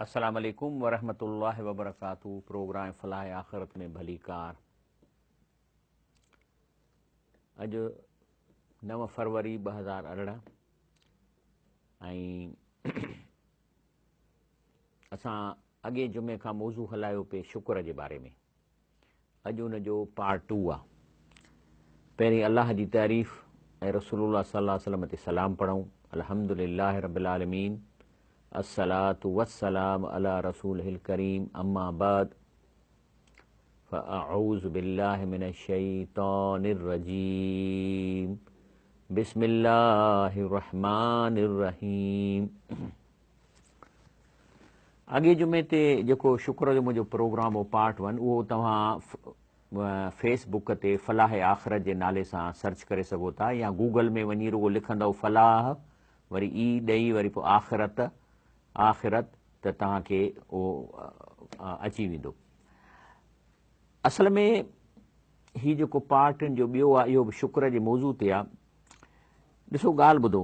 السلام عليڪم ورحمة الله وبرڪاته پروگرام فلاح آخرت ۾ ڀليڪار. اڄ 9 فروري 2018 ۽ اسان اڳئين جمعي کان موضوع هلايو پئي شڪر جي باري ۾. اڄ ان جو پارٽ ٽو آ. پهرين الله جي تعريف ۽ رسول الله صلي الله عليه وسلم تي سلام پڙهون، الحمد لله رب العالمين الصلوة والسلام علي رسوله الڪريم اما بعد فاعوذ بالله من الشيطان الرجيم بسم الله الرحمن الرحيم. اڳئين جمعي تي جيڪو شڪر جو منهنجو پروگرام هو پارٽ ون اهو توهان فيس بڪ تي فلاح آخرت جي نالي سان سرچ ڪري سگهو ٿا يا گوگل ۾ وڃي رڳو لکندؤ فلاح وري اي ڏئي وري پوء آخرت آخرت ته توهان کي اهو اچي ويندو. اصل ۾ هي جيڪو پارٽ ٽن جو ٻيو آهي اهو به شڪر جي موضوع تي آهي. ڏسو ڳالهه ٻڌو.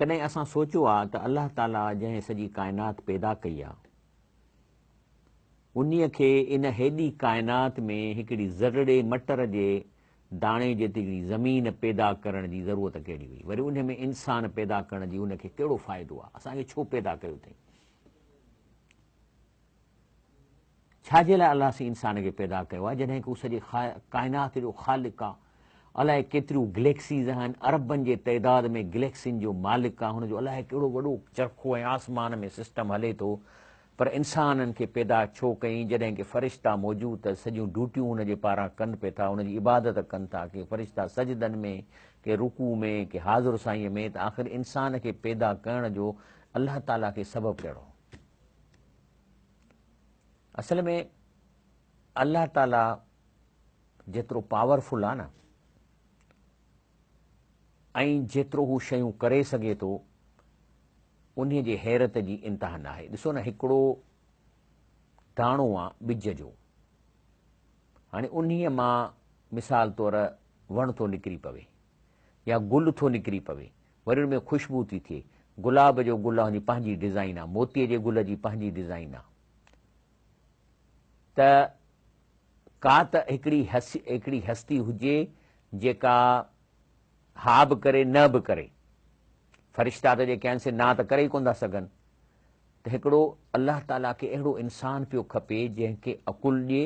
ڪڏهن اسان سوچيو آ ته الله تعاليٰ جنهن سڄي ڪائنات پيدا ڪئي آ، انهيء کي ان هيڏي ڪائنات ۾ هڪڙي ذرڙي مٽر جي داڻي جيتري زمين پيدا ڪرڻ جي ضرورت ڪهڙي هئي؟ وري انهيء ۾ انسان پيدا ڪرڻ جي ان کي ڪهڙو فائدو آ؟ اسان کي ڇو پيدا ڪيو اٿئي؟ ڇا جي لاء الله سائين انسان کي پيدا ڪيو آهي جڏهن ڪه هو سڄي ڪائنات جو خالق آهي الائي ڪيتريون گليڪسيز آهن اربن جي تعداد ۾ گليڪسين جو مالڪ آهي هن جو الائي ڪهڙو وڏو چرخو ۽ آسمان ۾ سسٽم هلي ٿو پر انسانن کي پيدا ڇو ڪيائين جڏهن ڪه فرشتا موجود ته سڄيون ڊيوٽيون هن جي پاران ڪن پئي ٿا هن جي عبادت ڪن ٿا ڪي فرشتا سجدن ۾ ڪي رڪوع ۾ ڪي حاضر سائينء ۾ ته آخر انسان کي پيدا ڪرڻ جو الله تعاليٰ کي سبب ڪهڙو اصل ۾ الله تعاليٰ جيترو پاورفل آ نه ۽ جيترو هو شيون ڪري سگهي ٿو انهي جي حيرت جي انتها ناهي. ڏسو نه هڪڙو داڻو آ ٻج جو هاڻي انهي مان مثال طور وڻ ٿو نڪري پوي يا گل ٿو نڪري پوي وري ان ۾ خوشبو ٿي ٿئي. گلاب جو گل آ ان جي پنهنجي ڊزائين آ، موتيي جي گل جي پنهنجي ڊزائين آ. ته ڪا ته هڪڙي هڪڙي هستي هجي جيڪا ها به ڪري نه به ڪري. فرشتا ته جيڪي آهن سي نه ته ڪري ئي ڪونه ٿا سگهن. ته هڪڙو الله تعاليٰ کي اهڙو انسان پيو کپي جنهن کي عقل ڏئي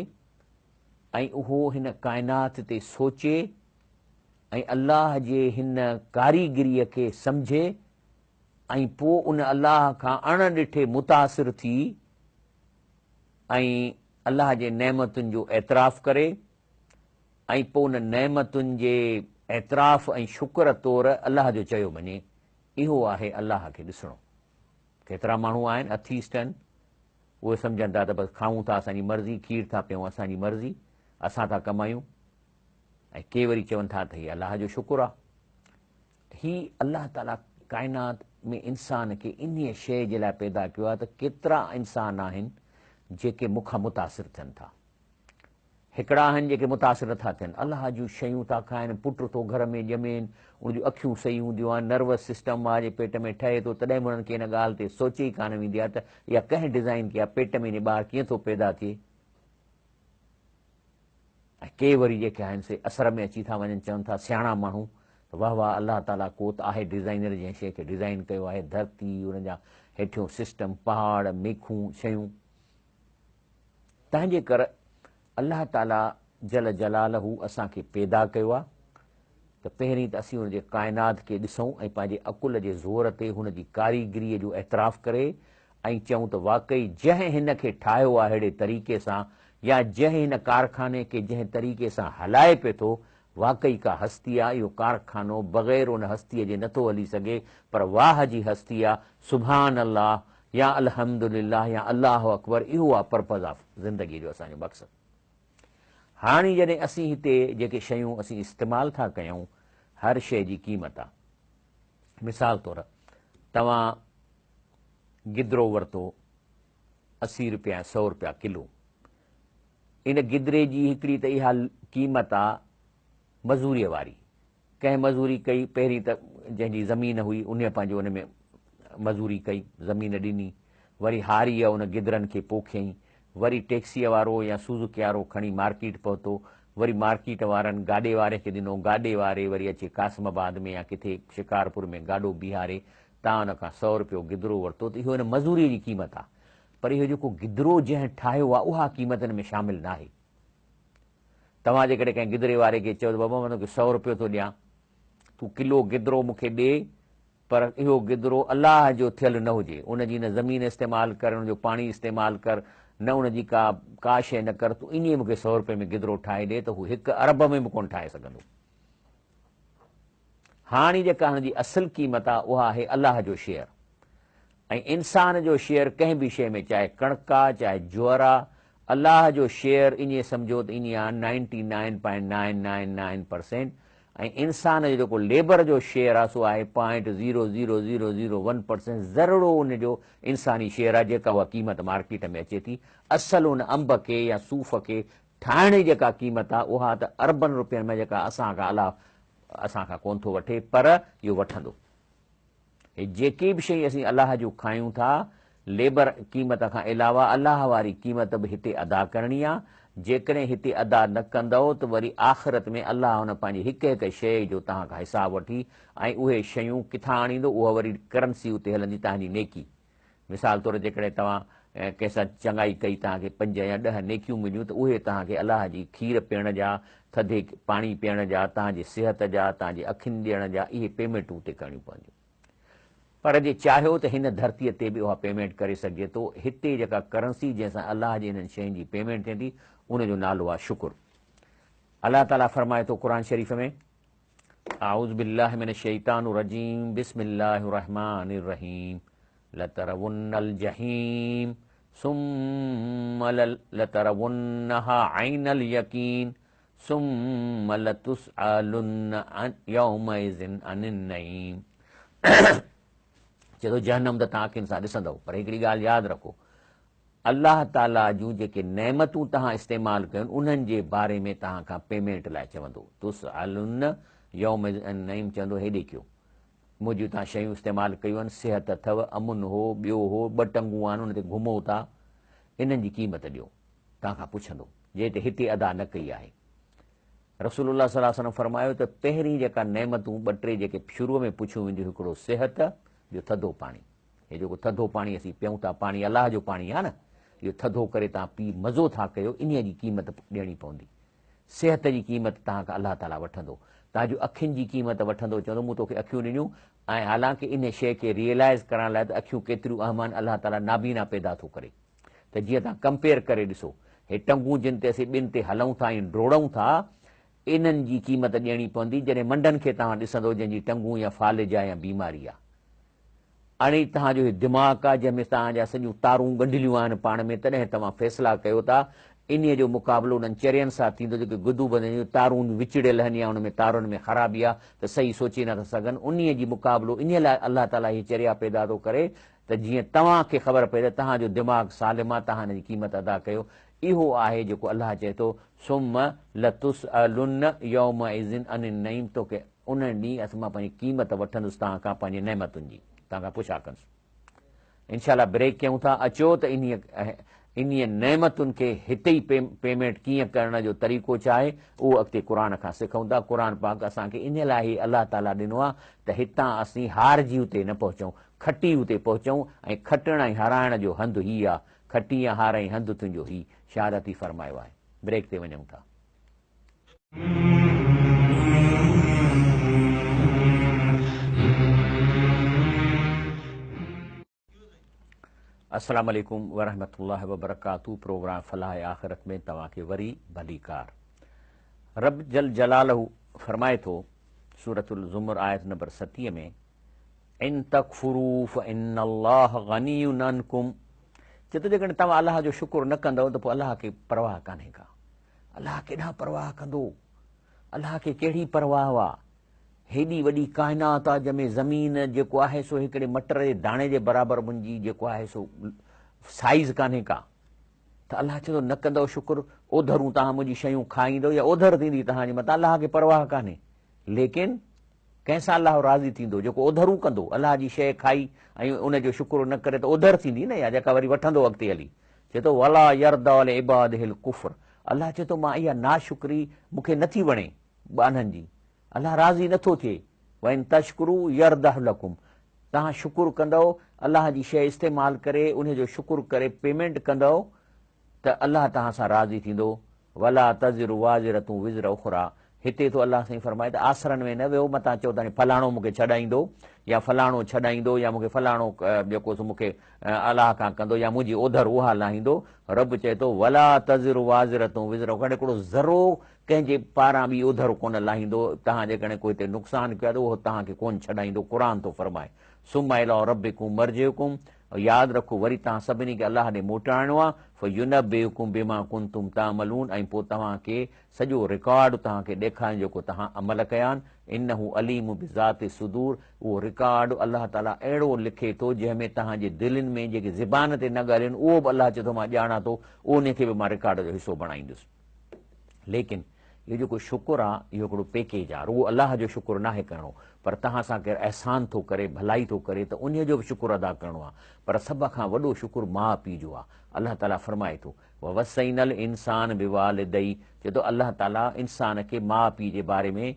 ۽ اهو هن ڪائنات تي سوچي ۽ الله جي هن ڪاريگريء کي سمجهي ۽ پوء ان الله کان اڻ ڏٺي متاثر ٿي ۽ الله جي نعمتن جو اعتراف ڪري ۽ پوء ان نعمتن جي اعتراف ۽ شڪر طور الله جو چيو مڃي، اهو آهي الله کي ڏسڻو. ڪيترا ماڻهو آهن اٿيسٽ آهن، اهي سمجهن ٿا ته بس کائون ٿا اسان جي مرضي، کير ٿا پيئون اسان جي مرضي، اسان ٿا ڪمايون. ۽ ڪي وري چون ٿا ته هي الله جو شڪر آ. هي الله تعاليٰ ڪائنات ۾ انسان کي انهيء شيء جي لاء پيدا ڪيو آهي ته ڪيترا انسان آهن جيڪي مون کان متاثر ٿين ٿا. هڪڙا آهن جيڪي متاثر نٿا ٿين. الله جون شيون ٿا کائن، پٽ ٿو گهر ۾ ڄمين، ان جون اکيون صحيح هونديون آهن، نروس سسٽم ماء جي پيٽ ۾ ٺهي ٿو، تڏهن به انهن کي ان ڳالهه تي سوچ ئي ڪانه ويندي آهي ته اها ڪنهن ڊزائين ڪئي آهي، پيٽ ۾ ٻار ڪيئن ٿو پيدا ٿئي. ۽ ڪي وري جيڪي آهن سي اثر ۾ اچي ٿا وڃن، چون ٿا سياڻا ماڻهو ته واه واه الله تعاليٰ ڪو ته آهي ڊزائينر جنهن شيء کي ڊزائين ڪيو آهي، ڌرتي، ان جا هيٺيون سسٽم، پهاڙ، ميخون، شيون. تنهن جي ڪر الله تعاليٰ جل جلاله اسان کي پيدا ڪيو آهي ته پهرين ته اسين ان جي ڪائنات کي ڏسون ۽ پنهنجي عقل جي زور تي هن جي ڪاريگريء جو اعتراف ڪري ۽ چئون ته واقعي جنهن هن کي ٺاهيو آهي اهڙي طريقي سان يا جنهن هن ڪارخاني کي جنهن طريقي سان هلائي پئي ٿو واقعي ڪا هستي آ اهو ڪارخانو بغير ان هستيء جي نٿو هلي سگهي پر واهه جي هستي آ سبحان الله يا الحمدلله يا الله اڪبر اهو آ پرپز آف زندگيء جو اسان جو مقصد. هاڻي جڏهن اسين هتي جيڪي شيون اسين استعمال ٿا ڪيون هر شيء جي قيمت آ مثال طور توهان گدرو ورتو 80 روپيا ۽ 100 روپيا ڪلو. ان گدري جي هڪڙي ته اها قيمت آ مزوريء واري. ڪنهن مزوري ڪئي، پهرين ته جنهن جي زمين هئي انهيء پنهنجو ان ۾ مزوري ڪئي، زمين ڏني، وري هاريء ان گدرن کي پوکيائين، وري ٽيڪسيء وارو يا سوزوڪي وارو کڻي مارڪيٽ پهتو، وري مارڪيٽ وارن گاڏي واري کي ڏنو، گاڏي واري وري اچي قاسم آباد ۾ يا ڪٿي شڪارپور ۾ گاڏو بيهاري تان ان کان سئو رپيو گدرو ورتو ته اهو ان مزوريء جي قيمت آ. پر اهو جيڪو گدرو جنهن ٺاهيو آ اها قيمت ان ۾ شامل ناهي. توهان جيڪڏهن ڪنهن گدري واري کي چئو ته بابا مان توکي سئو رپيو ٿو ڏيان، تون ڪلو گدرو مون کي ڏي، پر اهو گدرو الله جو ٿيل نه هجي، ان جي نه زمين استعمال ڪر، ان جو پاڻي استعمال ڪر، نه ان جي ڪا ڪا شيء نه ڪر، تون ائين مون کي سئو رپئي ۾ گدرو ٺاهي ڏي ته هو هڪ ارب ۾ به ڪونه ٺاهي سگهندو. هاڻي جيڪا هن جي اصل قيمت آ اها آهي الله جو شيئر ۽ انسان جو شيئر ڪنهن به شيء ۾ چاهي ڪڻڪ آ چاهي جوئر آ الله جو شيئر ائين سمجهو ته ائين آ ninety nine point nine nine nine percent ۽ انسان جو جيڪو ليبر جو شيئر آ سو آهي point zero zero zero zero one percent ذرڙو ان جو انساني شيئر آ جيڪا اها قيمت مارڪيٽ ۾ اچي ٿي اصل ان انب کي يا صوف کي ٺاهڻ جي جيڪا قيمت آ اها ته اربن روپين ۾ جيڪا اسان کان الله اسان کان ڪونه ٿو وٺي پر اهو وٺندو. هي جيڪي به شيون اسين الله جون کايون ٿا ليبر قيمت کان علاوه الله واري قيمت به هتي ادا ڪرڻي آ، جيڪڏهن هتي ادا نه ڪندؤ ته وري آخرت ۾ الله ان پنهنجي هڪ هڪ شيء جو توهان کان حساب وٺي ۽ اهي شيون ڪٿان آڻيندو اها وري ڪرنسي اتي هلندي توهان جي نيڪي. مثال طور جيڪڏهن توهان ڪنهن سان چڱائي ڪئي توهان کي پنج يا ڏهه نيڪيون مليون ته اهي توهان کي الله جي کير پيئڻ جا، ٿڌي پاڻي پيئڻ جا، توهان جي صحت جا، توهان جي اکين ڏيڻ جا اهي پيمينٽون اتي ڪرڻيون پونديون. پر جي چاهيو ته هن ڌرتيء تي به اها پيمينٽ ڪري سگهجي ٿو. هتي جيڪا ڪرنسي جنهن سان الله جي انهن شين جي پيمينٽ ٿئي ٿي ان جو نالو آهي شڪر. الله تعاليٰ فرمائي ٿو قرآن شريف ۾. اعوذ بالله من الشيطان الرجيم بسم الله الرحمن الرحيم لترون الجحيم ثم لترونها عين اليقين ثم لتسألن يومئذ عن النعيم چئي ٿو جهنم ته توهان اکين سان ڏسندؤ پر هڪڙي ڳالهه ياد رکو الله تعاليٰ جون جيڪي نعمتون توهان استعمال ڪيون انهن جي باري ۾ توهان کان پيمينٽ لاء چوندو، تسألن يومئذ عن النعيم چوندو هيڏي ڪيو منهنجون توهان شيون استعمال ڪيون آهن، صحت اٿو، امن هو، ٻيو هو، ٻه ٽنگون آهن ان تي گهمو ٿا، انهن جي قيمت ڏيو، توهان کان پڇندو، جي هتي ادا نه ڪئي آهي. رسول الله صلي الله عليه وسلم فرمايو ته پهرين جيڪا نعمتون ٻه ٽي جيڪي شروع ۾ پڇيون وينديون هڪڙو صحت، ٻيو ٿڌو پاڻي. هي جيڪو ٿڌو پاڻي اسين پيئون ٿا، پاڻي الله جو پاڻي آهي نه، اهو ٿڌو ڪري توهان پي مزو ٿا ڪيو، انهيء جي قيمت ڏيڻي پوندي. صحت جي قيمت توهان کان الله تعاليٰ وٺندو. توهان جون اکين جي قيمت وٺندو، چوندو مون توکي اکيون ڏنيون ۽ حالانڪه انهيء شيء کي ريئلائيز ڪرڻ لاء ته اکيون ڪيتريون اهم آهن، الله تعاليٰ نابينا پيدا ٿو ڪري ته جيئن توهان ڪمپيئر ڪري ڏسو. هي ٽنگون جن تي اسين ٻن تي هلون ٿا ۽ ڊوڙون ٿا، انهن جي قيمت ڏيڻي پوندي، جڏهن منڊن کي توهان ڏسندو جنهن جي ٽنگون يا فالج آهي يا بيماري آهي. اڻي توهان جو هي دماغ آ جنهن ۾ توهان جا سڄيون تارون ڳنڍليون آهن پاڻ ۾ تڏهن توهان فيصلا ڪيو ٿا. انهيء جو مقابلو انهن چرين سان ٿيندو جيڪي گدو بندن جون تارون وچڙيل آهن يا ان ۾ تارن ۾ خرابي آ ته صحيح سوچي نه ٿا سگهن. انهيء جي مقابلو انهيء لاء الله تعاليٰ هي چريا پيدا ٿو ڪري ته جيئن توهان کي خبر پئي ته توهان جو دماغ سالم آ توهان ان جي قيمت ادا ڪيو. اهو آهي جيڪو الله چئي ٿو ثم لتسألن يومئذ عن النعيم توکي انهن ڏينهن اسان مان پنهنجي قيمت وٺندس توهان کان پنهنجي نعمتن جي توهان کان پڇا ڪندس. انشاء الله بريڪ ڪيون ٿا اچو ته انهيء نعمتن کي هتي ئي پيمينٽ ڪيئن ڪرڻ جو طريقو ڇا آهي اهو اڳتي قرآن کان سکون ٿا. قرآن پاڪ اسان کي انهيء لاء هي الله تعاليٰ ڏنو آهي ته هتان اسين هارجي اتي نه پهچون کٽي اتي پهچون ۽ کٽڻ ۽ هارائڻ جو هنڌ هي آهي کٽي يا هارائين هنڌ تنهنجو هي شاهه لطيف فرمايو آهي. بريڪ تي وڃون ٿا. السلام عليڪم ورحمة الله وبرڪاته پروگرام فلاح آخرت ۾ توهان کي وري ڀليڪار. رب جل جلاله فرمائي ٿو سورة الزمر آيت نمبر 37 ۾ ان تڪفروا فان الله غني عنڪم چي ٿو جيڪڏهن توهان الله جو شڪر نه ڪندؤ ته پوء الله کي پرواهه ڪانهي ڪا. الله ڪيڏانهن پرواهه ڪندو؟ الله کي ڪهڙي پرواهه آ؟ هيڏي وڏي ڪائنات آ جنهن ۾ زمين جيڪو آهي سو هڪڙي مٽر جي داڻي جي برابر منهنجي جيڪو آهي سو سائيز ڪانهي ڪا ته الله چوندو نه ڪندؤ شڪر اوڌرون توهان منهنجي شيون کائيندؤ يا اوڌر ٿيندي توهان جي متان الله کي پرواهه ڪانهي ليڪن ڪنهن سان الله راضي ٿيندو؟ جيڪو اوڌرون ڪندو، الله جي شيء کائي ۽ ان جو شڪر نه ڪري ته اوڌر ٿيندي نه اها جيڪا وري وٺندو اڳتي هلي. چئي ٿو ولا يرضي لعباده الڪفر الله چئي ٿو مان اها ناشڪري مون کي نٿي وڻي ٻانهن جي. الله راضي نٿو ٿئي. وان تشڪروا يرضه لڪم توهان شڪر ڪندؤ، الله جي شيء استعمال ڪري انهي جو شڪر ڪري پيمينٽ ڪندؤ ته الله توهان سان راضي ٿيندو، ولا تزر وازرة وزر اخريٰ هتي ٿو الله سائين فرمائي ته آسرن ۾ نه ويهو متان چئو ته فلاڻو مون کي ڇڏائيندو يا فلاڻو ڇڏائيندو يا مون کي فلاڻو جيڪو سو مون کي الله کان ڪندو يا منهنجي اوڌر اها لاهيندو رب چئي ٿو ولا تزر وازرة وزر اخريٰ هڪڙو ذرو ڪنهن جي پاران ٻي اوڌر ڪونه لاهيندو، توهان جيڪڏهن ڪو هتي نقصان ڪيو آهي ته اهو توهان کي ڪونه ڇڏائيندو، قرآن ٿو فرمائي، ثم الي ربڪم مرجعڪم، ياد رکو وري توهان سڀني کي الله ڏي موٽائڻو آهي، فينبئڪم بما ڪنتم تعملون ۽ پوء توهان کي سڄو رڪارڊ توهان کي ڏيکاريندو جيڪو توهان عمل ڪيا آهن، انه عليم بذات الصدور اهو رڪارڊ الله تعاليٰ اهڙو لکي ٿو جنهن ۾ توهان جي دلين ۾ جيڪي زبان تي نه ڳالهيون اهو به الله چئي ٿو مان ڄاڻان ٿو اهو انهي کي به مان رڪارڊ جو حصو بڻائيندس. ليڪن اهو جيڪو شڪر آ اهو هڪڙو پيڪيج آ، رڳو الله جو شڪر ناهي ڪرڻو پر توهان سان ڪير احسان ٿو ڪري، ڀلائي ٿو ڪري ته انهي جو به شڪر ادا ڪرڻو آ، پر سڀ کان وڏو شڪر ماء پيء جو آ. الله تعاليٰ فرمائي ٿو، ووصينا الانسان بوالديه چئي ٿو الله تعاليٰ انسان کي ماء پيء جي باري ۾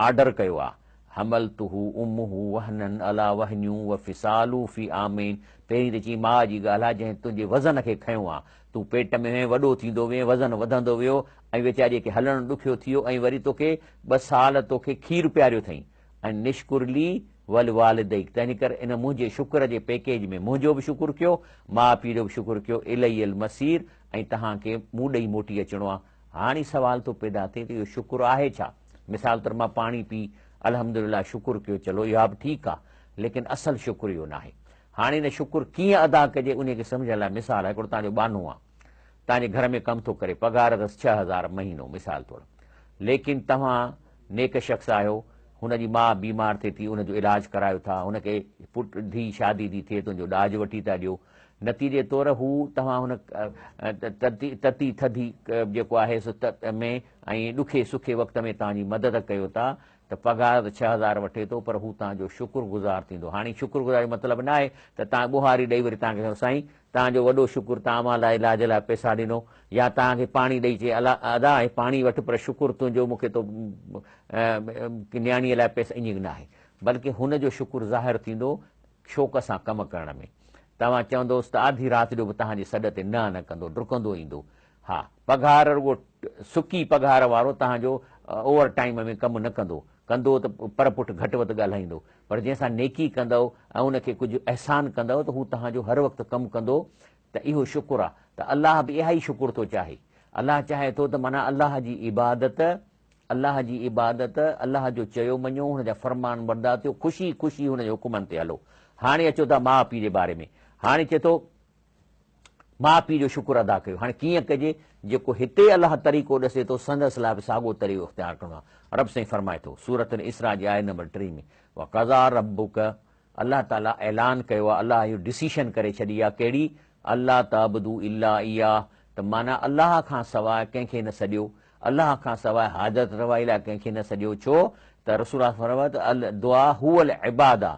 آرڊر ڪيو آ، حملته امه وهنا علي وهن وفصاله في عامين پهرين ته چيائين ماء جي ڳالهه آ جنهن تنهنجي وزن کي کنيو آ، تون پيٽ ۾ هئين وڏو ٿيندو وئين وزن وڌندو ويو ۽ ويچاريء کي هلڻ ڏکيو ٿي ويو ۽ وري توکي ٻه سال توکي کير پياريو اٿئين ۽ نشڪر لي ولوالديڪ تنهن ڪري ان منهنجي شڪر جي پيڪيج ۾ منهنجو به شڪر ڪيو ماء پيء جو به شڪر ڪيو الي المصير ۽ توهان کي مون ڏي موٽي اچڻو آ هاڻي سوال ٿو پيدا ٿئي ته اهو شڪر آهي ڇا؟ مثال طور مان پاڻي پي الحمدلله شڪر ڪيو چلو اها به ٺيڪ آ ليڪن اصل شڪر اهو ناهي. هاڻي ان شڪر ڪيئن ادا ڪجي انهي کي سمجهڻ لاء مثال آهي هڪڙو توهان جو ٻانهو آ توهان جي گهر ۾ ڪم ٿو ڪري پگهار اٿس 6000 مهينو مثال طور ليڪن توهان نيڪ شخص آهيو هن جي ماء بيمار ٿئي ٿي ان جو علاج ڪرايو ٿا هن کي پٽ ڌي شادي ٿي ٿئي ته ان جو ڏاج وٺي ٿا ڏيو نتيجي طور هو توهان هن تتي ٿڌي جيڪو آهي سو ۾ ۽ ڏکي سکي وقت ۾ توهان جي مدد ڪيو ٿا ته پگهار ته 6000 وٺي ٿو پر هو توهان جو شڪر گذار ٿيندو. هاڻي شڪر گذار جو مطلب نه آهي ته توهان ٻوهاري ڏئي وري توهان کي چوندو سائين توهان جو وڏو شڪر توهان مان لاء علاج لاء پئسا ڏنو يا توهان کي پاڻي ڏئي چئي الا ادا هي پاڻي وٺ پر شڪر تنهنجو مون کي تو نياڻيء لاء پئسا ائين نه آهي بلڪه هن جو شڪر ظاهر ٿيندو شوق سان ڪم ڪرڻ ۾. توهان چوندوس ته آڌي رات جو به توهان جي سڏ تي نه نه ڪندو ڊڪندو ايندو. ها پگهار رڳو سڪي پگهار وارو توهان جو اوور ٽائيم ۾ ڪم نه ڪندو، ڪندو ته پر پٺ گهٽ وڌ ڳالهائيندو، پر جنهن سان نيڪي ڪندؤ ۽ ان کي ڪجهه احسان ڪندؤ ته هو توهان جو هر وقت ڪم ڪندو ته اهو شڪر آ ته الله به اها ئي شڪر ٿو چاهي. الله چاهي ٿو ته معنيٰ الله جي عبادت الله جي عبادت الله جو چيو مڃو هن جا فرمان بردار ٿيو خوشي خوشي هن جي حڪمن تي هلو. هاڻي اچو ٿا ماء پيء جي باري ۾ هاڻي چئي ٿو. ماء پيء جو شڪر ادا ڪيو. هاڻي ڪيئن ڪجي؟ جيڪو هتي الله طريقو ڏسي ٿو، سندس لاء به ساڳو طريقو اختيار ڪرڻو آهي. رب سائين فرمائي ٿو، سورة الاسراء جي آيت نمبر 3 ۾، وقضيٰ ربک، الله تعاليٰ اعلان ڪيو آهي، الله اهو ڊسيشن ڪري ڇڏي آهي، ڪهڙي؟ الا تعبدوا الا اياه، ته معنيٰ الله کان سواء ڪنهن کي نه سڏيو، الله کان سواء حاجت روائي لاء ڪنهن کي نه سڏيو، ڇو ته رسول الله فرمايو ته الدعاء هو العباده،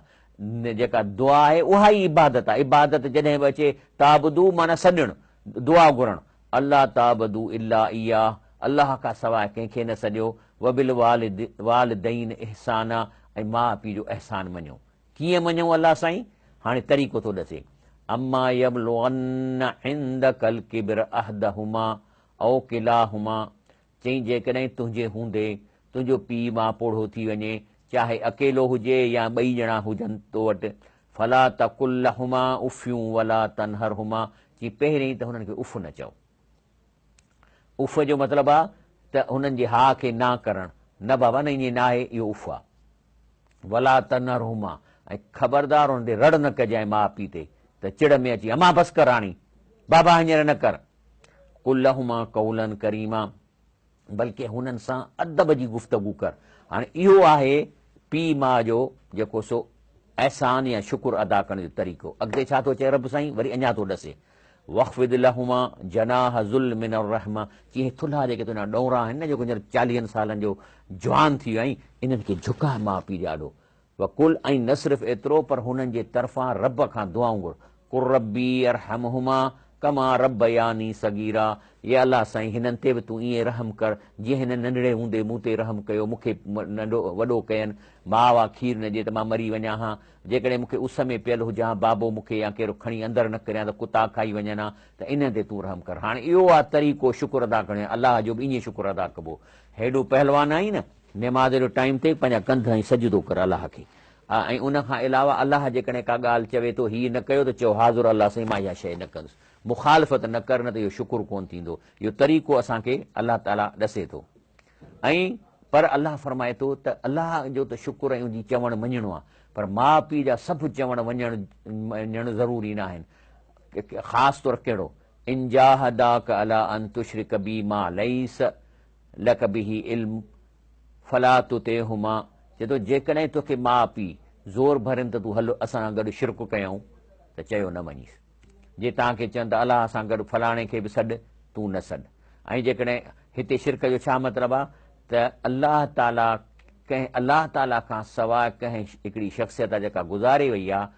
جيڪا دعا آهي اها ئي عبادت آهي، عبادت جڏهن به اچي تعبدو معنيٰ سڏڻ، دعا گهرڻ، الا تعبدو الا اياه، الله کان سواء ڪنهن کي نه سڏيو، وبالوالدين احسانا ۽ ماء پيء جو احسان مڃو. ڪيئن مڃون الله سائين؟ هاڻي طريقو ٿو ڏسي، اما يبلغن عندک الڪبر احدهما او ڪلاهما چئين جيڪڏهن تنهنجي هوندي تنهنجو پيء ماء پوڙهو ٿي وڃي، چاهي اڪيلو هجي يا ٻئي ڄڻا هجن تو وٽ، فلا تقل لهما اف ولا تنهرهما چئين پهرين ته هنن کي اف نه چئو. اف جو مطلب آ ته هنن جي ها کي نا ڪرڻ، نه بابا نه ائين ناهي اهو اف آ. ولا تنهرهما ۽ خبردار هنن تي رڙ نه ڪجانء ماء پيء تي ته چڙ ۾ اچي امان بس ڪر هاڻي، بابا هينئر نه ڪر. قل لهما قولا ڪريما بلڪه هنن سان ادب جي گفتگو ڪر. هاڻي اهو آهي پيء ماء جو جيڪو سو احسان يا شڪر ادا ڪرڻ جو طريقو. اڳتي ڇا ٿو چئي رب سائين وري اڃا ٿو ڏسي. واخفض لهما جناح الذل من الرحمة چي اهي ٿلها جيڪي تنهنجا ڏونرا آهن نه جيڪو هينئر چاليهن سالن جو جوان ٿي ويو آهين انهن کي جهڪاء ماء پيء جي آڏو. وقل ۽ نه صرف ايترو پر هنن جي طرفان رب کان دعائون گهر، قل ربي ارحمهما ڪما ربياني صغيرا يا الله سائين هنن تي به تون ائين رحم ڪر جيئن هنن ننڍڙي هوندي مون تي رحم ڪيو مون کي ننڍو وڏو ڪين ماء اها کير نه ڏي ته مان مري وڃان ها جيڪڏهن مون کي اس ۾ پيل هجان ها بابو مون کي يا ڪير کڻي اندر نه ڪريان ته ڪتا کائي وڃن ها ته انهن تي تون رحم ڪر هاڻي اهو آ طريقو شڪر ادا ڪرڻ جو الله جو به ائين شڪر ادا ڪبو هيڏو پهلوان آهين نه نماز جو ٽائيم ٿئي پنهنجا ڪنڌ ۽ سجدو ڪر الله کي ۽ ان کان علاوه الله جيڪڏهن ڪا ڳالهه چوي ٿو هيء نه ڪيو ته چئو حاضر الله سائين مان اها شيء نه ڪندس مخالفت نه ڪر نه ته اهو شڪر ڪونه ٿيندو اهو طريقو اسان کي الله تعاليٰ ڏسي ٿو ۽ پر الله فرمائي ٿو ته الله جو ته شڪر ۽ ان جي چوڻ مڃڻو آهي پر ماء پيء جا سڀ چوڻ وڃڻ مڃڻ ضروري نه آهن خاص طور ڪهڙو ان جاهداک علي ان تشرڪ بي ما ليس لک به علم فلا تطعهما چئي ٿو جيڪڏهن توکي ماء پيء زور ڀرين ته تون هل اسان سان گڏ شرڪ ڪيائون ته چيو نه مڃيس. جي توهان کي چون ته الله سان گڏ فلاڻي کي به سڏ تون نه سڏ. ۽ جيڪڏهن هتي شرڪ جو ڇا مطلب آهي ته الله تعاليٰ ڪنهن الله تعاليٰ کان سواء ڪنهن هڪڙي شخصيت جيڪا گذاري وئي آهي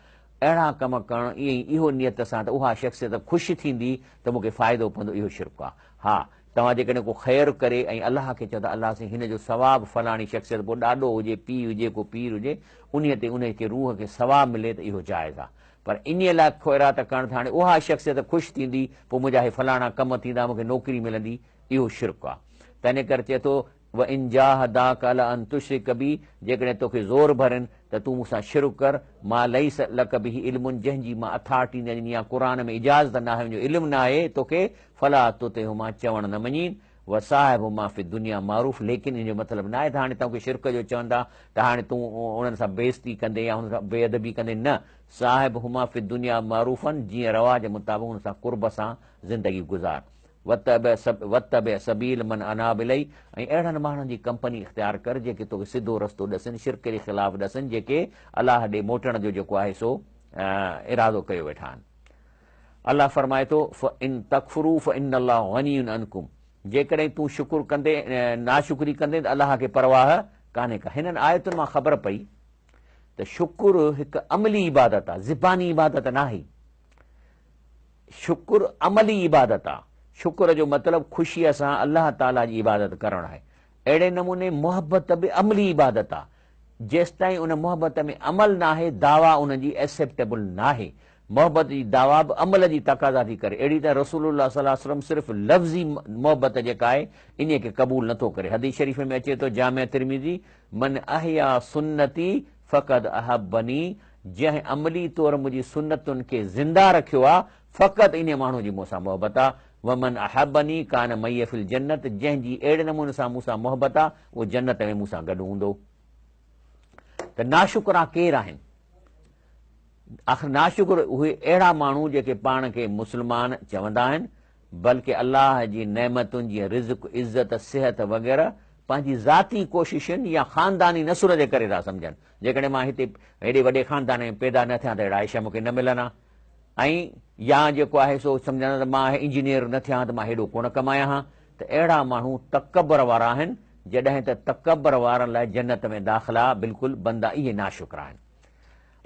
اهڙا ڪم ڪرڻ ائين ئي اهو نيت سان ته اها شخصيت خوش ٿيندي ته مون کي فائدو پوندو اهو شرڪ آهي. ها توهان جيڪڏهن ڪو خير ڪري ۽ الله کي چئو ته الله سائين هن جو ثواب فلاڻي شخصيت پوء ڏاڏو هجي پيء هجي ڪو پير هجي انهيء تي انهيء کي روح کي ثواب ملي ته اهو جائز آهي پر انهيء لاء خيرات ڪرڻ ته هاڻي اها شخصيت خوش ٿيندي پوء منهنجا هي فلاڻا ڪم ٿيندا مون کي نوڪري ملندي اهو شرڪ آهي تنهن ڪري چئي ٿو وان جاهداک علي ان تشرڪ بي جيڪڏهن توکي زور ڀرين ته تون مون سان شرڪ ڪر، ما ليس لک به علم جنهن جي مان اٿارٽي نه ڏني آهي، قرآن ۾ اجازت ناهي ان جو علم ناهي توکي، فلا تطعهما چوڻ نه مڃين، وصاحبهما في الدنيا معروف ليڪن ان جو مطلب ناهي ته هاڻي توکي شرڪ جو چون ٿا ته هاڻي تون انهن سان بي عزتي ڪندين يا انهن سان بي ادبي ڪندين نه، صاحبهما في الدنيا معروفا جيئن رواج مطابق انهن سان قرب سان زندگي گذار. واتبع سبيل من اناب الي ۽ اهڙن ماڻهن جي ڪمپني اختيار ڪر جيڪي توکي سڌو رستو ڏسن، شرڪ جي خلاف ڏسن، جيڪي الله ڏي موٽڻ جو جيڪو آهي سو ارادو ڪيو ويٺا آهن. الله فرمائي ٿو، فان تڪفروا فان الله غني عنڪم جيڪڏهن تون شڪر ڪندين ناشڪري ڪندين ته الله کي پرواهه ڪانهي ڪا. هنن آيتن مان خبر پئي ته شڪر هڪ عملي عبادت آهي، زباني عبادت ناهي. شڪر عملي عبادت آ. شڪر جو مطلب خوشيء سان الله تعاليٰ جي عبادت ڪرڻ آهي. اهڙي نموني محبت به عملي عبادت آ. جيستائين ان محبت ۾ عمل ناهي دعويٰ ان جي Acceptable ناهي. محبت جي دعويٰ به عمل جي تقاضا ٿي ڪري. اهڙي طرح رسول الله صلي الله عليه وسلم صرف لفظي محبت جيڪا آهي انهيء کي قبول نٿو ڪري. حديث شريف ۾ اچي ٿو جامع ترمذي من احيا سنتي فقد احبني جنهن عملي طور منهنجي سنتن کي زنده رکيو آ، فقط انهيء ماڻهوء جي مون سان محبت آ، ومن احبني ڪان معي في الجنت جنهن جي اهڙي نموني سان مون سان محبت آ، اهو جنت ۾ مون سان گڏ هوندو. ته ناشڪرا ڪير آهن؟ آخر ناشڪر اهي اهڙا ماڻهو جيڪي پاڻ کي مسلمان چوندا آهن، بلڪه الله جي نعمتن جيئن رزق، عزت، صحت وغيره پنهنجي ذاتي ڪوششن يا خانداني نسل جي ڪري ٿا سمجهن. جيڪڏهن مان هتي هيڏي وڏي خاندان ۾ پيدا نه ٿيان ته اهڙا عيش مون کي نه ملن ها ۽ يا جيڪو آهي سو سمجهن ته مان انجنيئر نه ٿيان ها ته مان هيڏو ڪونه ڪمايان ها ته اهڙا ماڻهو تڪبر وارا آهن جڏهن ته تڪبر وارن لاء جنت ۾ داخلا بلڪل بند آهي اهي ناشڪرا آهن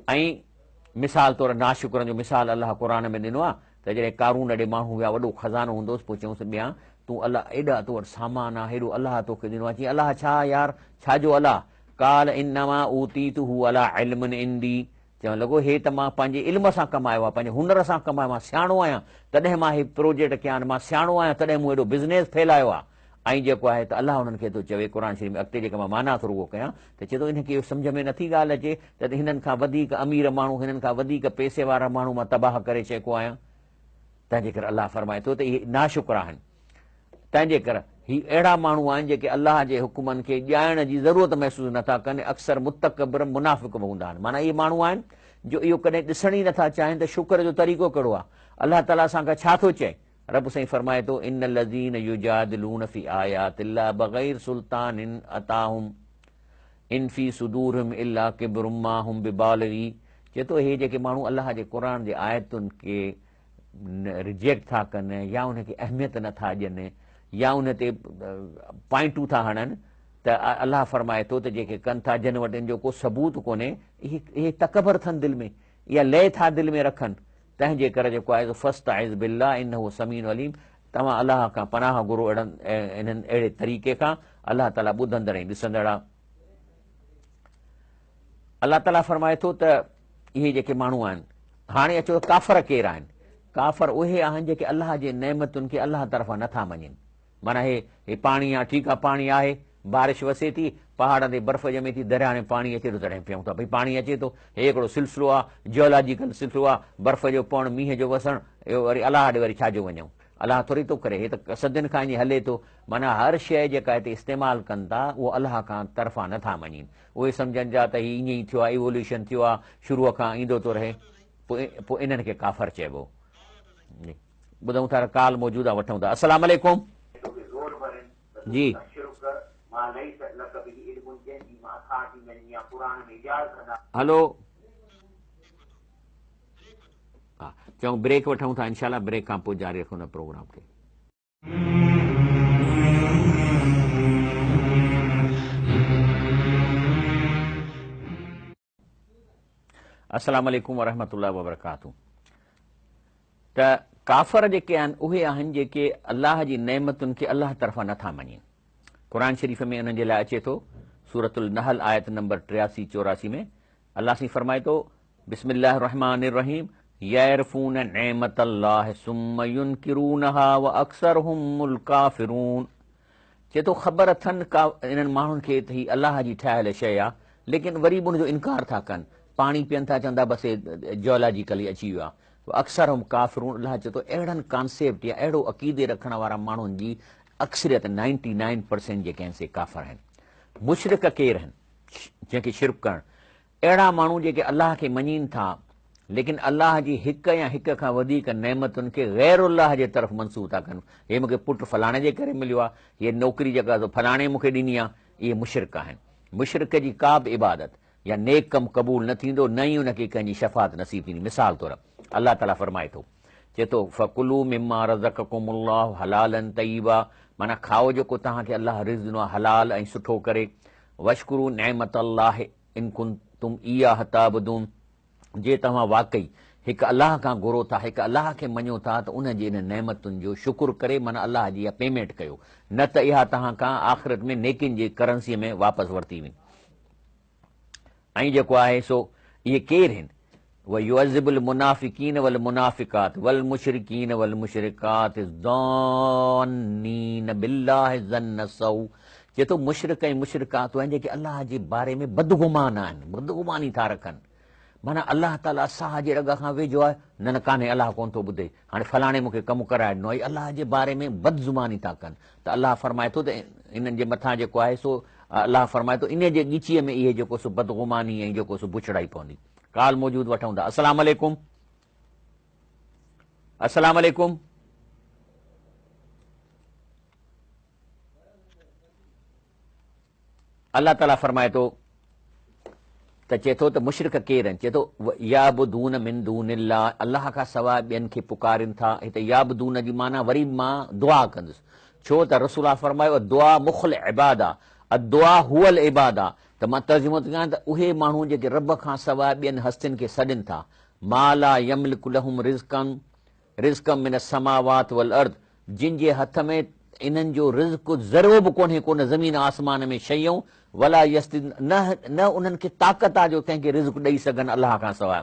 ۽ مثال طور ناشڪرن جو مثال الله قرآن ۾ ڏنو آهي ته جڏهن قارون ڏي ماڻهو ويا وڏو خزانو هوندو هوس پوء چيائونس ٻيان تون الله ايڏا تو وٽ سامان آ هيڏو الله توکي ڏنو آ چيائين الله ڇا يار ڇا جو الله قال انما اوتيته علي علم عندي چوڻ لڳو هي ته مان پنهنجي علم سان ڪمايو آ پنهنجي هنر سان ڪمايو مان سياڻو آهيان تڏهن مان هي پروجيڪٽ ڪيا آهن مان سياڻو آهيان تڏهن مون هيڏو بزنيس ڦهلايو آ ۽ جيڪو آهي ته الله انهن کي ٿو چوي قرآن شريف ۾ اڳتي جيڪا مان معنيٰ ٿو رڳو ڪيان ته چئي ٿو انهن کي اهو سمجهه ۾ نٿي ڳالهه اچي ته هنن کان وڌيڪ امير ماڻهو هنن کان وڌيڪ پئسي وارا ماڻهو مان تباهه ڪري چڪو آهيان تنهن جي ڪري الله فرمائي ٿو ته اهي ناشڪر آهن تنهن جي ڪري هي اهڙا ماڻهو آهن جيڪي الله جي حڪمن کي ڄاڻڻ جي ضرورت محسوس نٿا ڪن اڪثر متڪبر منافق به هوندا آهن معنيٰ اهي ماڻهو آهن جو اهو ڪڏهن ڏسڻ ئي نٿا چاهين ته شڪر جو طريقو ڪهڙو آهي الله تعاليٰ اسان کان ڇا ٿو چئي رب سائين فرمائي ٿو، ان الذين يجادلون في آيات الله بغير سلطان اتاهم ان في صدورهم الا ڪبر ما هم ببالغي چئي ٿو اهي جيڪي ماڻهو الله جي قرآن جي آيتن کي ريجيڪٽ ٿا ڪن يا ان کي اهميت نه ٿا ڏين يا ان تي پوائنٽون ٿا هڻن ته الله فرمائي ٿو ته جيڪي ڪن ٿا جن وٽ ان جو ڪو ثبوت ڪونهي اهي تڪبر ٿن دل ۾ يا لئي ٿا دل ۾ رکن تنهن جي ڪري جيڪو آهي سو فاستعذ بالله انه سميع عليم توهان الله کان پناهه گهرو اهڙن انهن اهڙي طريقي کان الله تعالي ٻڌندڙ ۽ ڏسندڙ آهي. الله تعالي فرمائي ٿو ته اهي جيڪي ماڻهو آهن هاڻي اچو ته ڪافر ڪير آهن؟ ڪافر اهي آهن جيڪي الله جي نعمتن کي الله طرفان نٿا مڃين. معنيٰ هي هي پاڻي آ ٺيڪ آ پاڻي آهي بارش وسي ٿي پهاڙن تي برف ڄمي ٿي درياهه ۾ پاڻي اچي ٿو تڏهن پيئون ٿا ڀئي پاڻي اچي ٿو هي هڪڙو سلسلو آ جيولاجيڪل سلسلو آ برف جو پوڻ مينهن جو وسڻ اهو وري الله ڏي وري ڇا جو وڃون الله ٿوري ٿو ڪري هي ته صدين کان ائين هلي ٿو معنيٰ هر شيء جيڪا هتي استعمال ڪن ٿا اهو الله کان طرفان نه ٿا مڃين اهي سمجهن ٿا ته هي ائين ئي ٿيو آ ايووليوشن ٿيو آ شروع کان ايندو ٿو رهي پوء پوء انهن کي ڪافر چئبو. ٻڌون ٿا ڪال موجود آ وٺون ٿا السلام عليڪم. توکي زور ڀرين ته تون جي. مون سان شرڪ ڪر، ما ليس لڪ به علم جنهن جي مان اٿارٽي نه ڏني آ قرآن ۾ اجازت نه. هلو ها چئون بريڪ وٺون ٿا انشاء الله بريڪ کان پوء جاري رکون ٿا پروگرام کي. السلام عليڪم ورحمة الله وبرڪاته ته ڪافر جيڪي آهن اهي آهن جيڪي الله جي نعمتن کي الله طرفان نٿا مڃين قرآن شريف ۾ انهن جي لاء اچي ٿو سورة النحل آيت نمبر 83 84 ۾ الله سائين فرمائي ٿو بسم الله الرحمن الرحيم يعرفون نعمت الله ثم ينڪرونها واڪثرهم الڪافرون چئي ٿو خبر اٿن ڪا انهن ماڻهن کي ته هي الله جي ٺاهيل شيء آ ليڪن وري به ان جو انڪار ٿا ڪن پاڻي پين ٿا چون ٿا بس هي جيولاجيڪلي اچي ويو آ اڪثرهم ڪافرون الله چئي ٿو اهڙن ڪانسيپٽ يا اهڙو عقيدي رکڻ وارا ماڻهن جي اڪثريت نائنٽي نائن پرسينٽ جيڪي آهن سي ڪافر آهن مشرڪ ڪير آهن جنهن کي شرڪ ڪرڻ اهڙا ماڻهو جيڪي الله کي مڃين ٿا ليڪن الله جي هڪ يا هڪ کان وڌيڪ نعمتن کي غير الله جي طرف منسوب ٿا ڪن، هي مون کي پٽ فلاڻي جي ڪري مليو آهي، هيء نوڪري جيڪا سو فلاڻي مون کي ڏني آهي، اهي مشرڪ آهن. مشرڪ جي ڪا به عبادت يا نيڪ ڪم قبول نه ٿيندو نه ئي ان کي ڪنهن جي شفاعت نصيب ٿيندي. مثال طور الله تعاليٰ فرمائي ٿو، چئي ٿو، فڪلوا مما رزقڪم الله حلالا طيبا معنيٰ کائو جيڪو توهان کي الله رزق ڏنو آهي حلال ۽ سٺو ڪري، واشڪروا نعمت الله ان ڪنتم اياه تعبدون جي توهان واقعي هڪ الله کان گهرو ٿا، هڪ الله کي مڃو ٿا ته ان جي انهن نعمتن جو شڪر ڪري معنيٰ الله جي اها پيمينٽ ڪيو نه ته اها توهان کان آخرت ۾ نيڪين جي ڪرنسيء ۾ واپس ورتي ويندي. ۽ جيڪو آهي سو اهي ڪير هن؟ ويعذب المنافقين والمنافقات والمشرڪين والمشرڪات الظانين بالله ظن السوء چئي ٿو مشرڪ ۽ مشرڪات اهي آهن جيڪي الله جي باري ۾ بدگمان آهن بدگماني ٿا رکن معنيٰ الله تعاليٰ ساهه جي رڳ کان ويجهو آهي نه نه ڪانهي الله ڪونه ٿو ٻڌي هاڻي فلاڻي مون کي ڪم ڪرائي ڏنو آهي الله جي باري ۾ بدزباني ٿا ڪن ته الله فرمائي ٿو ته انهن جي مٿان جيڪو آهي سو الله فرمائي ٿو انهي جي ڳچيء ۾ اهي جيڪو سو بدگماني ۽ جيڪو سو بڇڙائي پوندي ڪال موجود وٺون ٿا السلام عليڪم السلام عليڪم الله تعالي فرمائي ٿو ته چئي ٿو ته مشرڪ ڪير آهن چئي ٿو يعبدون من دون الله الله کان سواء ٻين کي پڪارين ٿا هتي يعبدون جي معنيٰ وري مان دعا ڪندس ڇو ته رسول الله فرمايو الدعاء مخ العباده الدعاء هو العباده ته مان ترجمو ٿو ڪيان ته اهي ماڻهو جيڪي رب کان سواء ٻين هستين کي سڏين ٿا، ما لا يملڪ لهم رزقا رزقا من السماوات والارض جن جي هٿ ۾ انهن جو رزق ذرو به ڪونهي ڪو نه زمين آسمان ۾ شيون ولا يستطيعون نه نه انهن کي طاقت آ جو ڪنهن کي رزق ڏئي سگهن الله کان سواء.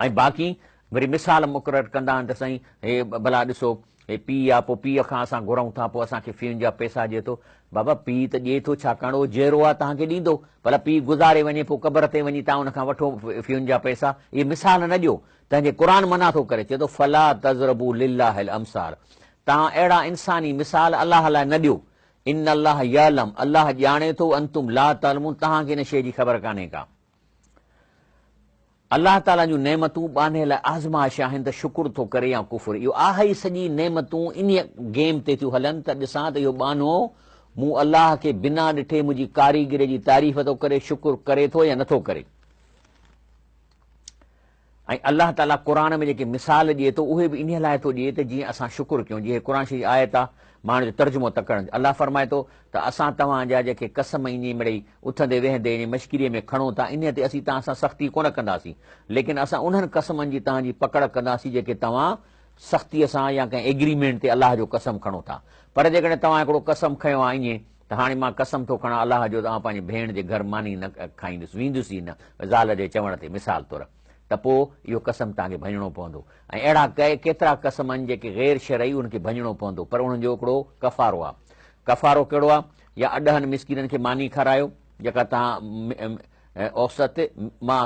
۽ باقي وري مثال مقرر ڪندا آهن ته سائين هي ڀلا ڏسو هي پيء آ پوء پيء کان اسان گهرون ٿا پوء اسان کي فيون جا پئسا ڏئي ٿو بابا پيء ته ڏئي ٿو ڇاڪاڻ اهو جيئرو آ توهان کي ڏيندو ڀلا پيء گذاري وڃي پوء قبر تي وڃي توهان ان کان وٺو فيون جا پئسا اهي مثال نه ڏيو تنهن جي قرآن منع ٿو ڪري چئي ٿو فلا تضربوا لله الامثال توهان اهڙا انساني مثال الله لاء نه ڏيو ان الله يعلم الله ڄاڻي ٿو انتم لا تعلمون توهان کي ان شيء جي خبر ڪانهي ڪا. الله تعاليٰ جون نعمتون ٻانهي لاء آزمائش آهن ته شڪر ٿو ڪري يا ڪفر. اهو آهي ئي سڄي نعمتون انهيء گيم تي ٿيون هلن ته ڏسان ته اهو ٻانهو مون الله کي بنا ڏٺي منهنجي ڪاريگري جي تعريف ٿو ڪري، شڪر ڪري ٿو يا نٿو ڪري. ۽ الله تعاليٰ قرآن ۾ جيڪي مثال ڏئي ٿو اهي به انهيء لاء ٿو ڏئي ته جيئن اسان شڪر ڪيون. جيئن هي قرآن شريف جي آيت آهي، مان ان جو ترجمو ته ڪرڻ. الله فرمائي ٿو ته اسان توهان جا جيڪي قسم ائين مڙئي اٿندي ويهندي يعني مشڪريء ۾ کڻو ٿا انهيء تي اسين توهان سان سختي ڪونه ڪنداسين ليڪن اسان انهن قسمن جي توهان جي پڪڙ ڪنداسين جيڪي توهان سختيء سان يا ڪنهن ايگريمينٽ تي الله جو قسم کڻو ٿا. پر جيڪڏهن توهان هڪڙو قسم کنيو آهي ائين ته هاڻي مان قسم ٿو کڻان الله جو ته آئون پنهنجي ڀيڻ جي گهر ماني نه کائيندس، ويندس ئي نه، زال جي چوڻ تي، مثال طور، ته پوء اهو قسم توهان کي ڀڃڻو پوندو. ۽ اهڙا ڪيترا قسم آهن جيڪي غير شرعي انهن کي ڀڃڻو پوندو، پر انهن جو هڪڙو ڪفارو آهي. ڪفارو ڪهڙو آهي؟ يا ڏهن مسڪينن کي ماني کارايو، جيڪا توهان اوسط ما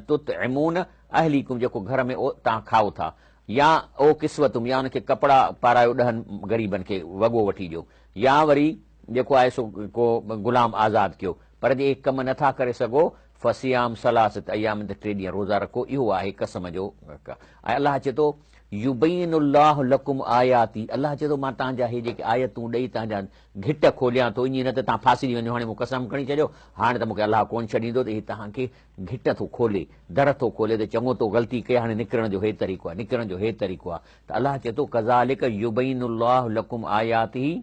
تطعمون اهليڪم جيڪو گهر ۾ توهان کائو ٿا، يا او ڪسوتهم يا انهن کي ڪپڙا پارايو ڏهن غريبن کي وڳو وٺي ڏيو. يا وري جيڪو آهي سو ڪو غلام آزاد ڪيو، پر جي اهي ڪم نه ٿا ڪري سگهو، فصيام ثلاثة ايام ته ٽي ڏينهن روزا رکو، اهو آهي قسم جو حق. ۽ الله چئي ٿو، يبين الله لڪم آياته، الله چئي ٿو مان توهان جا هي جيڪي آيتون ڏئي توهان جا گهٽ کوليان ٿو، ائين نه ته توهان ڦاسجي وڃو، هاڻي مون قسم کڻي ڇڏيو، هاڻي ته مون کي الله ڪونه ڇڏيندو ته هي توهان کي گهٽ ٿو کولي، در ٿو کولي ته چڱو تو غلطي ڪئي، هاڻي نڪرڻ جو هي طريقو آهي، نڪرڻ جو هي طريقو آهي. ته الله چئي ٿو، ڪذالڪ يبين الله لڪم آياته،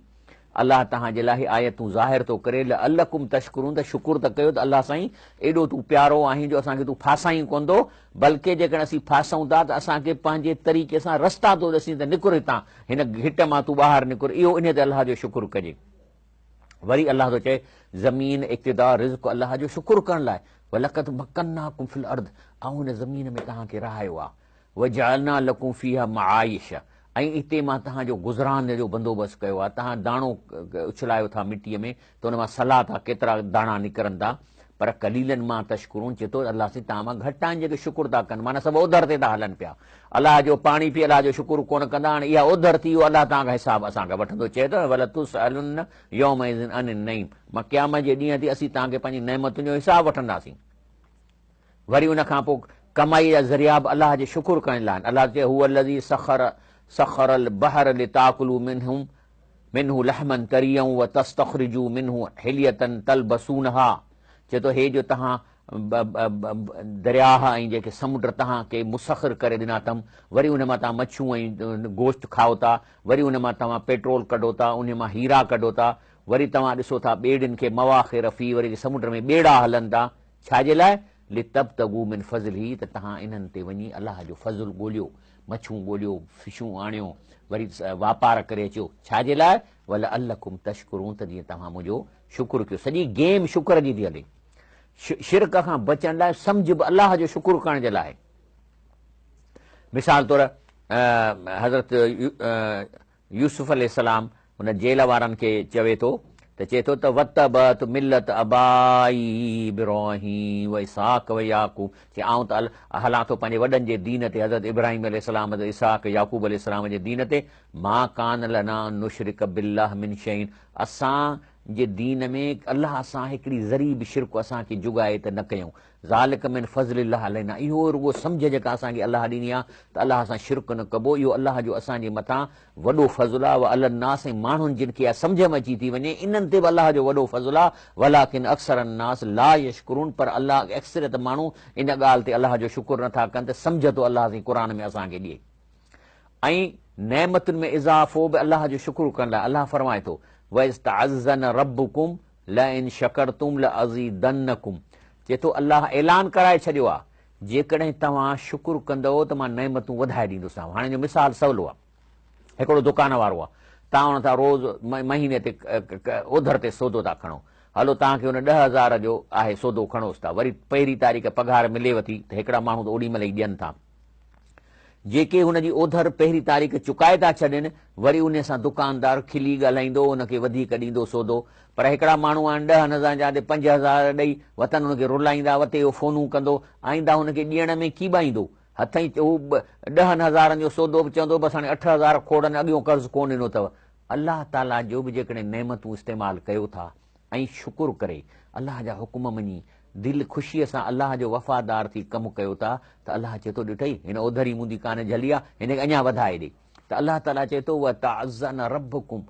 الله توهان جي لاء هي آيتون ظاهر ٿو ڪري، لعلڪم تشڪرون، ته شڪر ته ڪيو ته الله سائين ايڏو تون پيارو آهين جو اسان کي تون ڦاسائين ڪونه ٿو، بلڪه جيڪڏهن اسين ڦاسون ٿا ته اسان کي پنهنجي طريقي سان رستا ٿو ڏسين ته نڪر هتان، هن گهٽ مان تون ٻاهر نڪر، اهو انهي تي الله جو شڪر ڪجي. وري الله ٿو چئي، زمين، اقتدار، رزق الله جو شڪر ڪرڻ لاء، ولقد مڪناڪم في الارض، آئون هن زمين ۾ توهان کي رهايو آهي. وجعلنا لڪم فيها معايش ۽ اتي مان توهان جو گذران جو بندوبست ڪيو آهي، توهان داڻو اڇلايو ٿا مٽيء ۾ ته ان مان سلا ٿا ڪيترا داڻا نڪرن ٿا، پر قليلا ما تشڪرون چئي ٿو الله سائين توهان مان گهٽ آهن جيڪي شڪر ٿا ڪن، معنيٰ سڀ اوڌر تي ٿا هلن پيا، الله جو پاڻي پي الله جو شڪر ڪونه ڪندا، هاڻي اها اوڌر ٿي اهو الله توهان کان حساب اسان کان وٺندو، چئي ٿو نه ولتسئلن يومئذ عن النعيم مان قيامت جي ڏينهن تي اسين توهان کي پنهنجي نعمتن جو حساب وٺنداسين. وري ان کان پوء ڪمائيء جا ذريعا به الله جي شڪر ڪرڻ لاء آهن. الله چئي، هو الذي سخر سخر البحر لتاڪلوا منه منه لحما طريا وتستخرجوا منه حلية تلبسونها چئي ٿو هي جو توهان درياهه ۽ جيڪي سمنڊ توهان کي مسخر ڪري ڏنا اٿم، وري ان مان توهان مڇيون ۽ گوشت کائو ٿا، وري ان مان توهان پيٽرول ڪڍو ٿا، ان مان هيرا ڪڍو ٿا، وري توهان ڏسو ٿا ٻيڙين کي مواخر فيه وري سمنڊ ۾ ٻيڙا هلن ٿا، ڇا جي لاء؟ لتبتغوا من فضله ته توهان انهن تي وڃي الله جو فضل ڳوليو، مڇون ڳوليو، فشون آڻيو، وري واپار ڪري اچو، ڇا جي لاء؟ ولعلڪم تشڪرون ته جيئن توهان منهنجو شڪر ڪيو. سڄي گيم شڪر جي ٿي هلي. شرڪ کان بچڻ لاء سمجهه به الله جو شڪر ڪرڻ جي لاء. مثال طور حضرت يوسف عليه السلام ان جيل وارن کي چوي ٿو ته چئي ٿو ته واتبعت ملت ابائي ابراهيم واسحاق ويعقوب چي آئون ته هلان ٿو پنهنجي وڏن جي دين تي حضرت ابراهيم عليه السلام حضرت اسحاق يعقوب عليه السلام جي دين تي ما ڪان لنا ان نشرڪ بالله من شيء اسان جي دين ۾ الله سان هڪڙي ذري به شرڪ اسان کي جڳائي ته نه ڪيون ذلک من فضل الله علينا اهو رڳو سمجهه جيڪا اسان کي الله ڏني آهي ته الله سان شرڪ نه ڪبو اهو الله جو اسان جي مٿان وڏو فضل آهي وعلي الناس ۽ ماڻهن جن کي اها سمجهه ۾ اچي ٿي وڃي انهن تي به الله جو وڏو فضل آهي ولڪن اڪثر الناس لا يشڪرون پر الله اڪثريت ماڻهو ان ڳالهه تي الله جو شڪر نه ٿا ڪن ته سمجهه ٿو الله سائين قرآن ۾ اسان کي ڏئي ۽ نعمتن ۾ اضافو به الله جو شڪر ڪرڻ لاء الله فرمائي ٿو واذ تعذن ربڪم لئن شڪرتم لازيدنڪم چئي ٿو الله اعلان ڪرائي ڇڏيو آهي جيڪڏهن توهان شڪر ڪندؤ ته مان نعمتون وڌائي ڏيندوسانو. هاڻي ان جو مثال سولو آهي. هڪڙو دڪان وارو آهي توهان ان تان روز مهيني تي اوڌر تي سودو ٿا کڻو. هلو توهان کي ان 10,000 جو آهي سودو کڻوس ٿا. وري پهرين تاريخ پگهار مليو ٿي ته هڪڙا ماڻهو ته اوڏي مهل ئي ڏين ٿا. جيڪي هن جي اوڌر پهرين تاريخ چڪائي ٿا ڇڏين، وري انهي سان دڪاندار کلي ڳالهائيندو، ان کي وڌيڪ ڏيندو سودو. پر هڪڙا ماڻهو آهن ڏهن هزارن جا تي 5,000 ڏئي وتن هن کي رلائيندا، وتي اهو فونون ڪندو، آئنده هن کي ڏيڻ ۾ ڪيٻائيندو. هٿئين هو ڏهن هزارن جو سودو به چوندو بس هاڻي 8,000 کوڙن اڳيون قرض ڪونه ڏنو اٿو. الله تعاليٰ جو به جيڪڏهن نعمتون استعمال ڪيو ٿا ۽ شڪر ڪري، الله جا حڪم مڃي، دل خوشيء سان الله جو وفادار ٿي ڪم ڪيو ٿا ته الله چئي ٿو ڏٺئي هن اوڌري منهنجي ڪانه جهلي آ هن کي اڃا وڌائي ڏي ته الله تعاليٰ چئي ٿو وتعذن ربڪم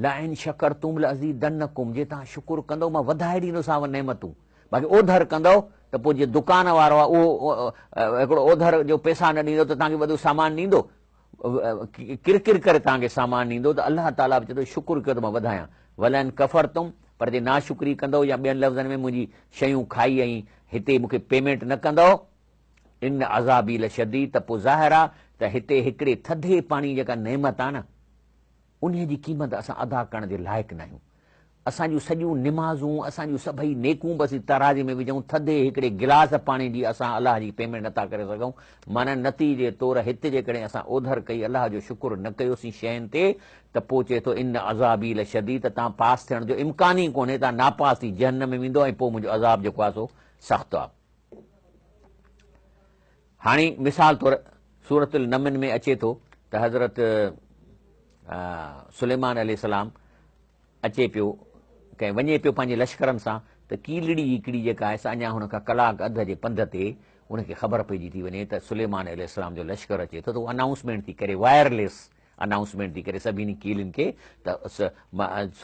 لئن شڪرتم لازيدنڪم جي توهان شڪر ڪندؤ مان وڌائي ڏيندوسانو نعمتون باقي اوڌر ڪندؤ ته پوء جي دڪان وارو آهي اهو هڪڙو اوڌر جو پئسا نه ڏيندو ته توهان کي وڌو سامان ڏيندو؟ ڪرڪر ڪري توهان کي سامان ڏيندو ته الله تعاليٰ به چئي ٿو شڪر ڪيو ته مان وڌايان. ولئن ڪفرتم پر جي ناشڪري ڪندؤ يا ٻين لفظن ۾ منهنجي شيون کائي ۽ هتي مون کي پيمينٽ نه ڪندؤ، ان عذابي لشديد ته پوء ظاهر آ ته هتي هڪڙي ٿڌي پاڻي جيڪا نعمت آ نه انهيء جي قيمت اسان ادا ڪرڻ جي لائق ناهيون. اسان جون سڄيون نمازون، اسان جون سڀئي نيڪون به اسين ترازي ۾ وجهون، ٿڌي هڪڙي گلاس پاڻي جي اسان الله جي پيمينٽ نٿا ڪري سگهون. معنيٰ نتيجي طور هت جيڪڏهن اسان اوڌر ڪئي، الله جو شڪر نه ڪيوسين شين تي ته پوء چئي ٿو ان عذابي لشديد ته توهان پاس ٿيڻ جو امڪان ئي ڪونهي، توهان ناپاس ٿي جهنم ۾ ويندؤ ۽ پوء منهنجو عذاب جيڪو آهي سو سخت آهي. هاڻي مثال طور سورة النمل ۾ اچي ٿو ته حضرت سليمان عليه السلام اچي پيو ڪنهن وڃي پيو پنهنجي لشڪرن سان ته ڪيلڙي هڪڙي جيڪا آهي سا اڃا هن کان ڪلاڪ اڌ جي پنڌ تي ان کي خبر پئجي ٿي وڃي ته سليمان عليه السلام جو لشڪر اچي ٿو ته هو انائونسمينٽ ٿي ڪري وائرليس انائونسمينٽ ٿي ڪري سڀني ڪيلين کي ته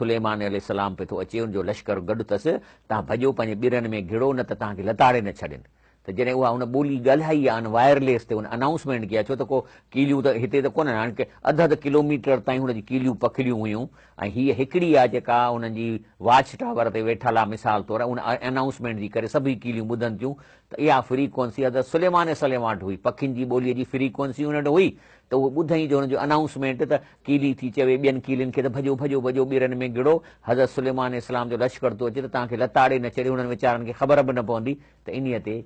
سليمان عليه السلام پيو ٿو اچي ان جو لشڪر گڏ اٿس توهان ڀڄو پنهنجي ٻرن ۾ گهڙو نه ته توهان کي لتاڙي نه ڇڏين ته جڏهن اها هن ٻولي ڳالهائي آ ان وائرليس تي هن انائونسمينٽ ڪئي آ ڇو ته ڪو ڪيليون ته هتي ته ڪونهن هاڻي اڌ اڌ ڪلوميٽر تائين هن جي ڪيليون پکڙيون هيون ۽ هيء هڪڙي آ جيڪا انهن جي واچ ٽاور تي ويٺل آ مثال طور ان انائونسمينٽ جي ڪري سڀئي ڪيليون ٻڌن ٿيون ته اها فريڪوئنسي حضرت سليمان عليه السلام وٽ هئي پکين جي ٻوليء جي فريڪوئنسي هن وٽ هئي ته اهو ٻڌئين جو هن جو انائونسمينٽ ته ڪيلي ٿي چوي ٻين ڪيلين کي ته ڀڄو ڀڄو ڀڄو ٻرن ۾ گهڙو حضرت سليمان عليه السلام جو لشڪر ٿو اچي ته توهان کي لتاڙي نه ڇڏي هنن ويچارن کي خبر به نه پوندي ته انهيء تي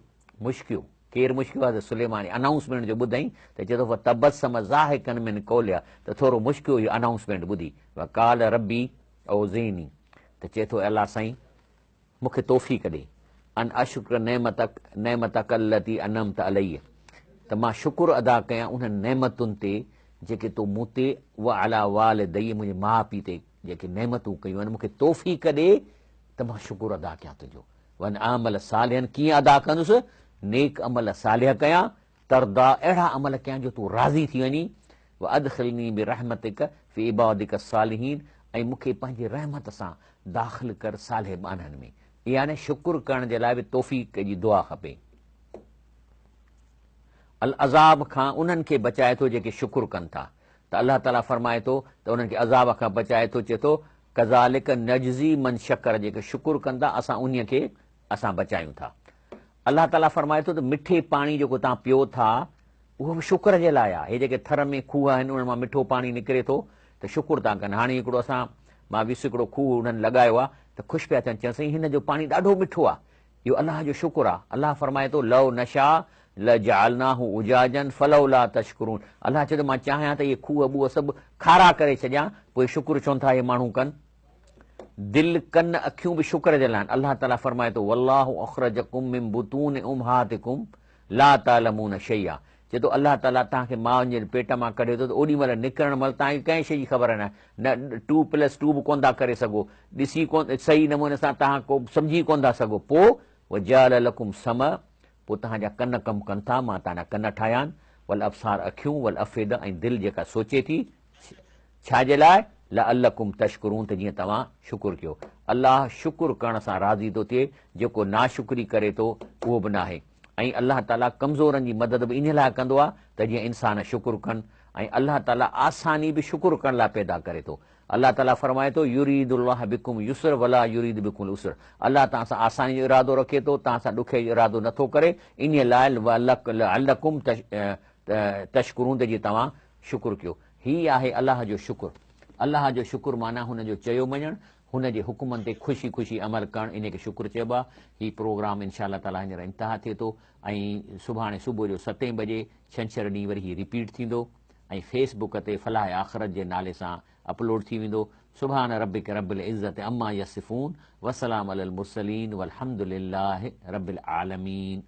مشڪيو. ڪير مشڪيو؟ حضرت سليمان انائونسمينٽ جو ٻڌائين ته چئي ٿو فتبسم ضاحڪا من قولها ته ٿورو مشڪيو اهو انائونسمينٽ ٻڌي وقال ربي اوزعني ته چئي ٿو اي الله سائين مون کي توفيق ڏي ان اشڪر نعمتک نعمتک التي انعمت علي ته مان شڪر ادا ڪيان انهن نعمتن تي جيڪي تو مون تي وعلي والدي منهنجي ماء پيء تي جيڪي نعمتون ڪيون آهن مون کي توفيق ڏي ته مان شڪر ادا ڪيان تنهنجو وان اعمل صالحا ڪيئن ادا ڪندس نيڪ عمل صالح ڪيان ترضيٰ اهڙا عمل ڪيان جو تون راضي ٿي وڃين وادخلني برحمتک في عبادک الصالحين ۽ مون کي پنهنجي رحمت سان داخل ڪر صالح ٻانهن ۾ يعني شڪر ڪرڻ جي لاء به توفيق جي دعا کپي. العذاب کان انهن کي بچائي ٿو جيڪي شڪر ڪن ٿا ته الله تعالي فرمائي ٿو ته انهن کي عذاب کان بچائي ٿو چئي ٿو ڪذالک نجزي من شڪر جيڪي شڪر ڪن ٿا اسان انهي کي اسان بچايون ٿا. الله تعالي فرمائي ٿو ته مٺي پاڻي جيڪو توهان پيو ٿا اهو به شڪر جي لاء آهي. هي جيڪي ٿر ۾ کوهه آهن انهن مان مٺو پاڻي نڪري ٿو ته شڪر ٿا ڪن. هاڻي هڪڙو اسان مان ويس هڪڙو کوهه انهن لڳايو آهي ته خوش پيا ٿين چون سائين هن جو پاڻي ڏاڍو مٺو آهي. اهو الله جو شڪر آهي. الله فرمائي ٿو لو نشاء لجعلناه اجاجا فلولا تشڪرون الله چئي ٿو مان چاهيان ته اهي کوهه ٻوهه سڀ کارا ڪري ڇڏيان پوء شڪر ڇونه ٿا اهي ماڻهو ڪن. دل، ڪن، اکيون به شڪر جي لاء آهن. الله تعاليٰ فرمائي ٿو والله اخرجڪم من بطون امهاتڪم لا تعلمون شيئا چئي ٿو الله تعاليٰ توهان کي مائن جي پيٽ مان ڪڍي ٿو ته اوڏي مهل نڪرڻ مهل توهان کي ڪنهن شيء جي خبر ناهي نه ٽو پلس ٽو به ڪونه ٿا ڪري سگهو ڏسي ڪونه صحيح نموني سان توهان ڪو سمجهي ڪونه ٿا سگهو پوء وجعل لڪم السمع پوء توهان جا ڪن ڪم ڪن ٿا مان توهان جا ڪن ٺاهيا آهن والابصار اکيون والافئده ۽ دل جيڪا سوچي ٿي ڇا جي لاء لعلڪم تشڪرون ته جيئن توهان شڪر ڪيو. الله شڪر ڪرڻ سان راضي ٿو ٿئي، جيڪو ناشڪري ڪري ٿو اهو به ناهي. ۽ الله تعاليٰ ڪمزورن جي مدد به انهي لاء ڪندو آهي ته جيئن انسان شڪر ڪن ۽ الله تعاليٰ آساني به شڪر ڪرڻ لاء پيدا ڪري ٿو. الله تعاليٰ فرمائي ٿو، يريد الله بڪم اليسر ولا يريد بڪم العسر الله توهان سان آساني جو ارادو رکي ٿو، توهان سان ڏکئي جو ارادو نٿو ڪري، انهي لاء لعلڪم تشڪرون ته جيئن توهان شڪر ڪيو. هي آهي الله جو شڪر. الله جو شڪر معنيٰ هن جو چيو مڃڻ، هن جي حڪمن تي خوشي خوشي عمل ڪرڻ انهي کي شڪر چئبو آهي. هي پروگرام انشاء الله تعاليٰ هينئر انتها ٿئي ٿو ۽ سڀاڻي صبح جو ستين بجي ڇنڇر ڏينهن وري هي رپيٽ ٿيندو ۽ فيس بڪ تي فلاح آخرت جي نالي سان اپلوڊ ٿي ويندو. سبحان ربک رب العزت عما يصفون وسلام علي المرسلين والحمد لله رب العالمين.